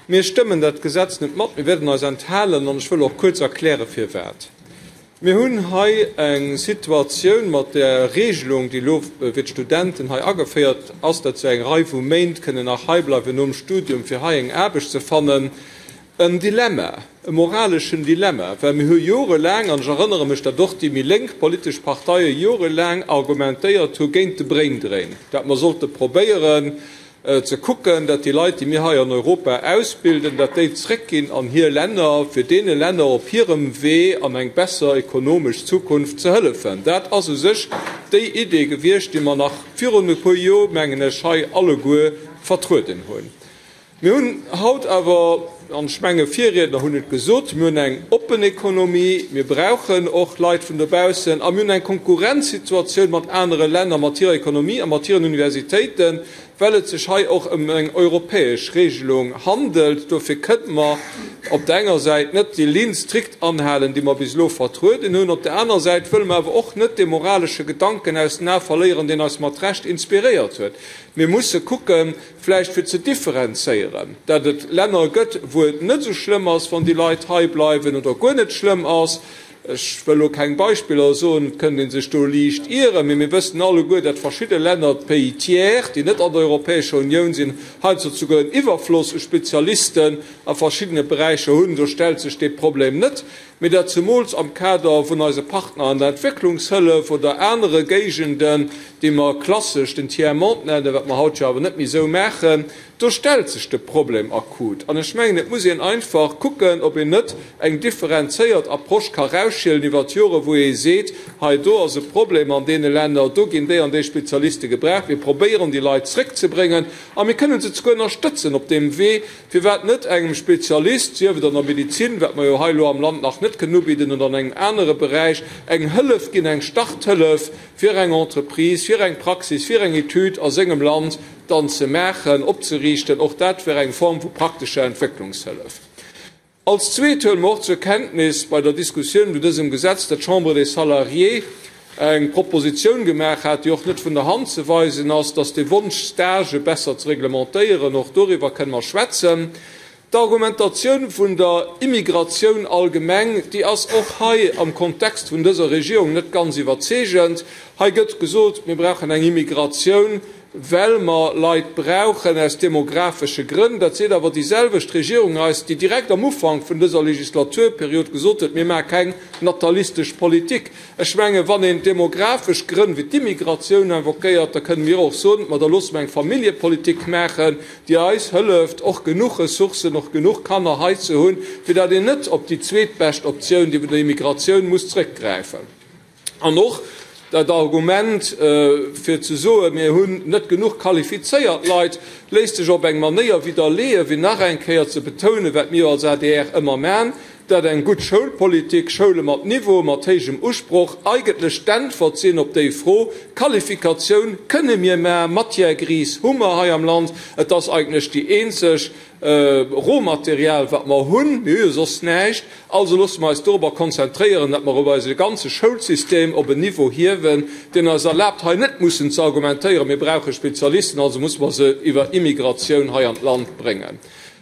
Mir stëmmen dat Gesetz net mat, mir wäerten eis enthalen an ech wëll och kuerz erkläre firwat. Mir hunn hei eng Situatioun mat där Regelung, déi elo fir d'Studenten hei ageféiert ass, datt se eng Rei vu Méint kënnen nach hei bleiwen nom Studium, fir hei eng Aarbecht ze fannen, en Dilemma, e moraleschen Dilemma, well mir hu jorelaang, an ech erënnere mech, datt och déi méi lénk politesch Parteie jorelaang argumentéiert hu géint de Braindrain, datt mer sollte probéieren, ze kucken, datt déi Leit, déi mir hei an Europa ausbilden, datt déi zréckginn an hir Länner, fir deene Länner op hirem Wee an eng besser ekonomesch Zukunft ze hëllefen. Dat ass u sech déi Idee gewiescht, déi mer nach virun e puer Jor, mengen ech, hei alleguer vertrueden hunn. Mir hunn haut awer, an ech menge Virriedner hunn et gesot, mir hunn eng oppen Ekonomie, mir brauchen och Leit vun dobaussen a mir hunn eng Konkurrenzsituatioun mat anere Länner, mat hirer Ekonomie a mat hiren Universitéiten, well et sech hei och ëm eng europäesch Regelung handelt. Dofir kënne mer op der enger Säit net déi Linn strikt anhalen, déi mer bis elo vertrueden hunn. Op der aner Säit wëlle mer awer och net dee moralesche Gedanken aus den Ae verléieren, deen eis mat Recht inspiréiert huet. Mir musse kucken, vläicht fir ze differenzéieren, dat et Länner gëtt, wou et net esou schlëmm ass, wann déi Leit hei bleiwen, oder guer net schlëmm ass. Ech wëll elo keng Beispiller soen, et kënnt ee sech do liicht ieren, mee mir wëssen alleguer, dat verschidde Länner, d'Pays tiers, déi net an der Europäescher Unioun sinn, heiansdo souguer en Iwwerfloss u Spezialisten a verschiddene Beräicher hunn. Do stellt sech dee Problem net. Mee dat zemools am Kader vun eise Partner an der Entwécklungshëllef oder anere Géigenden, déi mer klassesch den Tiers-monde nennen, wat mer haut jo awer net méi esou maachen, do stellt sech de Problem akut. An ech mengen, et muss een einfach kucken, ob een net eng differenzéiert Approche ka rausschielen iwwer d'Jore, wou ee seet, hei do ass e Problem an deene Länner, do ginn déi an déi Spezialiste gebraucht, mir probéieren déi Leit zréckzebréngen a mir kënnen se zeguer ënnerstëtzen op deem Wee, Firwat net engem Spezialist, sief et an der Medizin, wat mer jo hei elo am Land nach net kënnen ubidden, oder an engem anere Beräich, eng Hëllef ginn, eng Starthëllef fir eng Entreprise, fir eng Praxis, fir eng Etüd a sengem Land dann ze maachen, opzeriichten? Och dat wär eng Form vu praktescher Entwécklungshëllef. Als Zweet huele mer och zur Kenntnis bei der Diskussioun zu dësem Gesetz, datt d'Chambre des Salariés eng Propositioun gemaach hat, déi och net vun der Hand ze weisen ass, datt de Wonsch, Stagë besser ze reglementéieren, och doriwwer kënne mer schwätzen. D'Argumentatioun vun der Immigratioun allgemeng, déi ass och hei am Kontext vun dëser Regierung net ganz iwwerzeegend. Hei gëtt gesot, mir brauchen eng Immigratioun, well mer Leit brauchen aus demographesche Grënn. Dat seet awer déi selwecht Regierung eis, déi direkt am Ufank vun dëser Legislaturperiod gesot huet, mir maache keng natalistesch Politik. Ech mengen, wann een demographesch Grënn wéi d'Immigratioun invoquéiert, da kënne mir och soen, ma da loosse mer eng Familljepolitik maachen, déi eis hëlleft, och genuch Ressourcen, och genuch Kanner hei ze hunn, fir datt een net op déi zweetbescht Optioun, déi vun der Immigratioun, muss zrëckgräifen. An och dat Argument, fir ze soen, mir hunn net genuch qualifizéiert Leit, léisst sech op eng Manéier widderleeën, wéi nach eng Kéier ze betounen, wat mir als adr ëmmer man, dat eng gutt Schoulpolitik, Schoule mat Niveau, mat héijem Usproch, eigentlech d'Äntwert sinn op déi Fro. Qualifikatioun kënne mir man, Matière grise hu mer hei am Land, et ass eigentlech déi eenzeg Rohmaterial, wat mer hunn, mir hu jo soss näischt, also loosse mer eis dorobber konzentréieren, datt mer op eise ganze Schoulsystem op en Niveau hiewen, deen eis erlaabt, hei net mussen ze argumentéieren, mir brauche Spezialisten, also musse mer se iwwer Immigratioun hei an d'Land bréngen.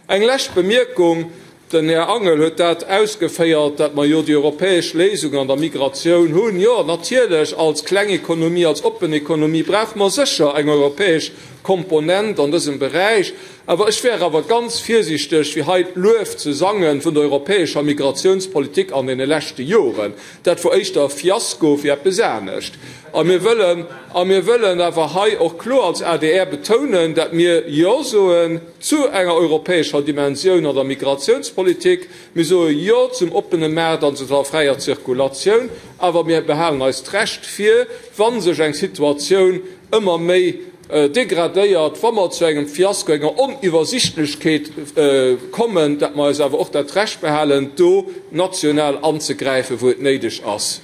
Eng lescht Bemierkung, Den Här Angel huet dat ausgeféiert, datt mer jo déi europäesch Léisung an der Migratioun hunn. Jo, natierlech, als kleng Ekonomie, als oppen Ekonomie brauche mer sécher eng europäesch Komponent an dësem Beräich. Awer ech wär awer ganz virsichteg, fir hei d'Luef ze sange vun der europäescher Migratiounspolitik an deene leschte Joren. Dat wor éischter e Fiasko wéi eppes anescht. A mir wëllen, a mir wëllen awer hei och kloer als adr betounen, dat mir Jo soen zu enger europäescher Dimensioun an der Migratiounspolitik. Mir soe Jo zum oppene Maart an zu der fräier Zirkulatioun, awer mir behalen eis d'Recht vir, wa sech eng Situatioun ëmmer méi degradéiert, wa mer zu engem Fiasko, enger Oniwwersichtlechkeet kommen, datt mer eis awer och dat Recht behalen, do national anzegräifen, wou et néideg ass.